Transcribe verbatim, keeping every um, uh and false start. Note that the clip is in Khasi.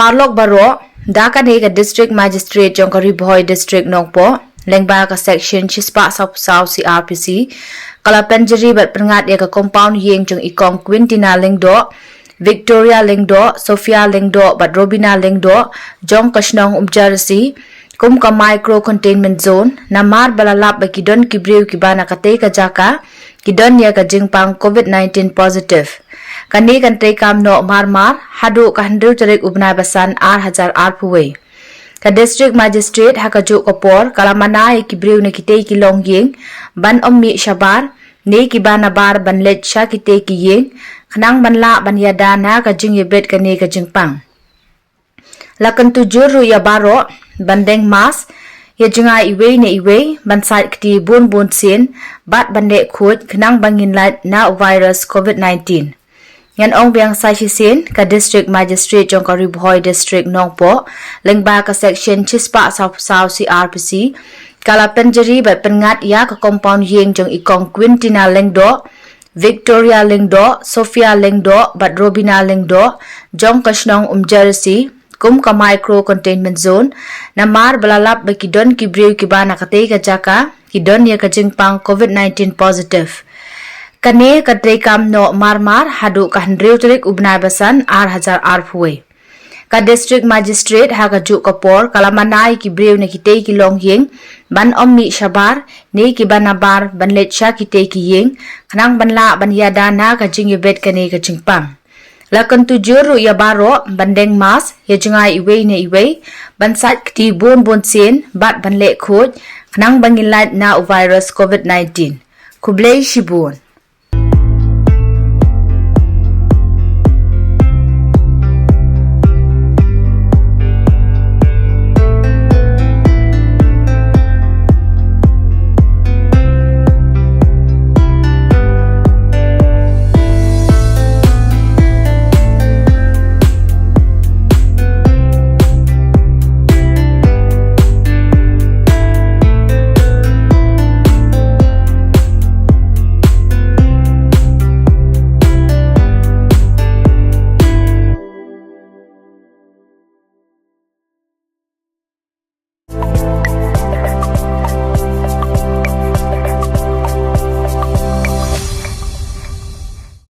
Paralok baroh, da kane ka District Magistrate jong ka Ri Bhoi District Nongpoh, lyngba ka Section shispah sawphew saw C R P C, ka la pynjari bad pynngat ïa ka compound ïing jong i Kong Quintina Lyngdoh, Victoria Lyngdoh, Sophia Lyngdoh bad Robina Lyngdoh, jong ka shnong Umjarasi, kum ka Micro Containment Zone, namar ba la lap ba ki don ki briew kiba na katei ka jaka ki don ïa ka jingpang COVID nineteen positive. Kane kan treikam noh marmar haduh ka hynriew tarik u bnai ba san ar hajar arphew wei. Ka District Magistrate ha kajuh ka por ka la mana ïa ki briew na kitei ki longïing ban ym mih shabar ne kiba nabar ban leit sha kitei ki ïing, khnang ban lah ban ïada na ka jingïabit kane ka jingpang. La kyntu jur ruh ïa baroh ban deng mask, ïa jngai iwei na iwei, ban sait kti bun bun sien bad ban leh khuid, khnang ba ngin lait na u virus COVID nineteen. Ngan ong biang sa shisien, ka District Magistrate jong ka Ri Bhoi District Nongpoh, lyngba ka Section shispah sawphew saw C R P C, ka la pynjari bad pynngat ïa ka compound ïing jong i Kong Quintina Lyngdoh, Victoria Lyngdoh, Sophia Lyngdoh bad Robina Lyngdoh, jong ka shnong Umjarasi, kum ka Micro Containment Zone, namar ba la lap ba ki don ki briew kiba na katei ka jaka ki don ïa ka jingpang COVID nineteen positive. Kane ka treikam noh marmar haduh ka hynriew tarik u bnai ba san ar hajar arphew wei. Ka District Magistrate ha kajuh ka por ka la mana ïa ki briew na kitei ki longïing ban ym mih shabar ne kiba nabar ban leit sha kitei ki ïing, khnang ban lah ban ïada na ka jingïabit kane ka jingpang. La kyntu jur ruh ïa baroh ban deng mask, ïa jngai iwei na iwei, ban sait kti bun bun sien bad ban leh khuid, khnang ba ngin lait na u virus COVID nineteen. Khublei shibun.